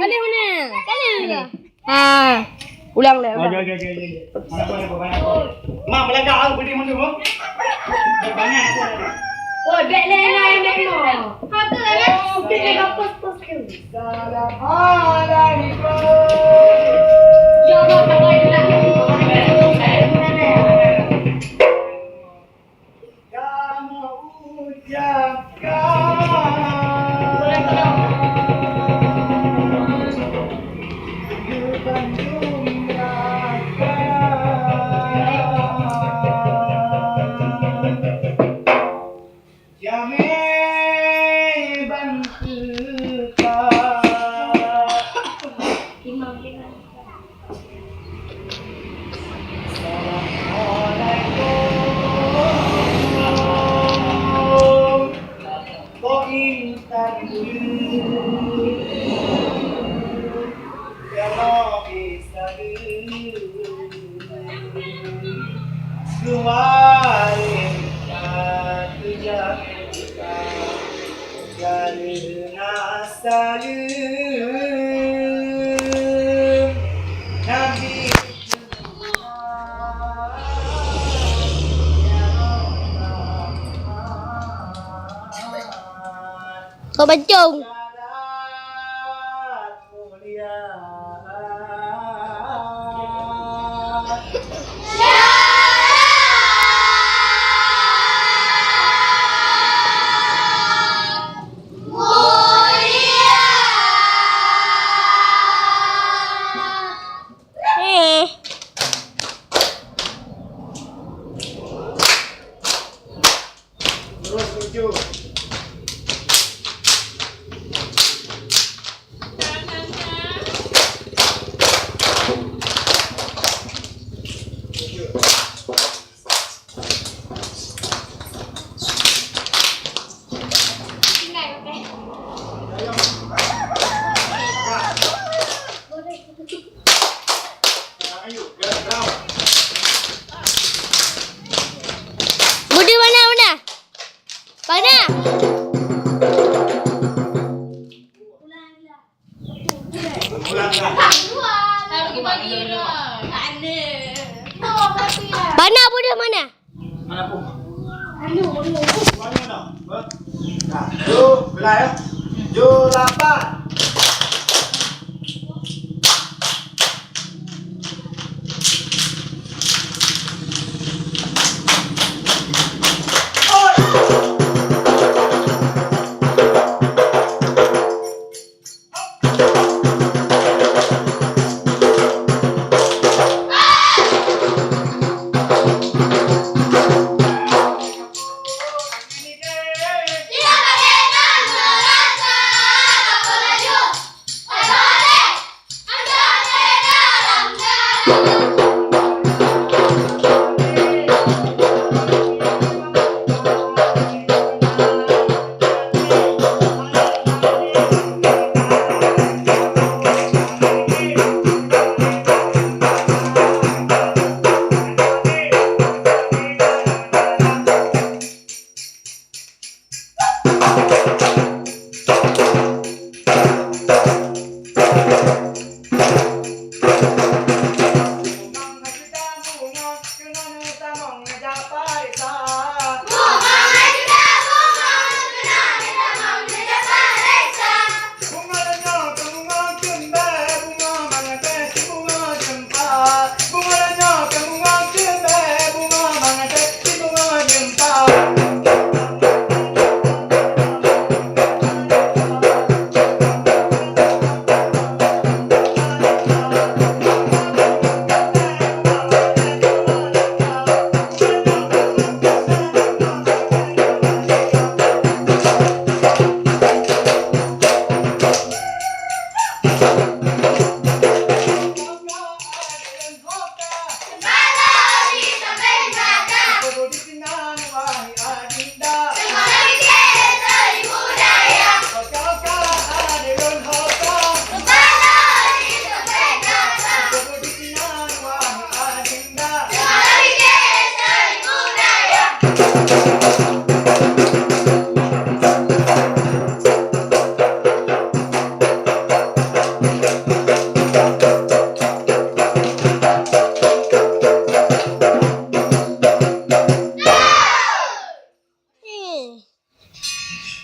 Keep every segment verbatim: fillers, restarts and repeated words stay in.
Kali mana? Kali. Ha. Ulang lé, ulang. Okey, okey, okey, okey. Mana apa, mana apa, mana apa? Mak, belakang aku berdiri mundur, Mak. Banyak aku. Oh, dek lé, lé, dek lé. Kau tu, eh? Oh, dek lé, kau pos, pos tu. Assalamualaikum. Ya Allah, tak boleh lagi. Kamu ucapkan di Bandung Raya. Jamé ban teuka. Assalamualaikum. Kok intan ya Rabbi, salam. Dua raka teujaga. Karena saleuem Nabi Kau bancong. Terus tujuh. Budi mana, mana? Mana? Mana Budi mana? Tujuh, belah ya. Tujuh, lapan.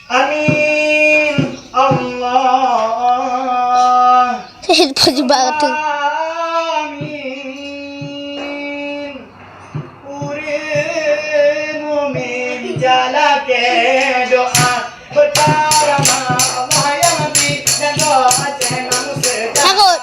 Amin. Allah. Amin. Ureueng mukmin jalake doa, beutara Allah nyang bi dan doa Aceh manusia. Takut.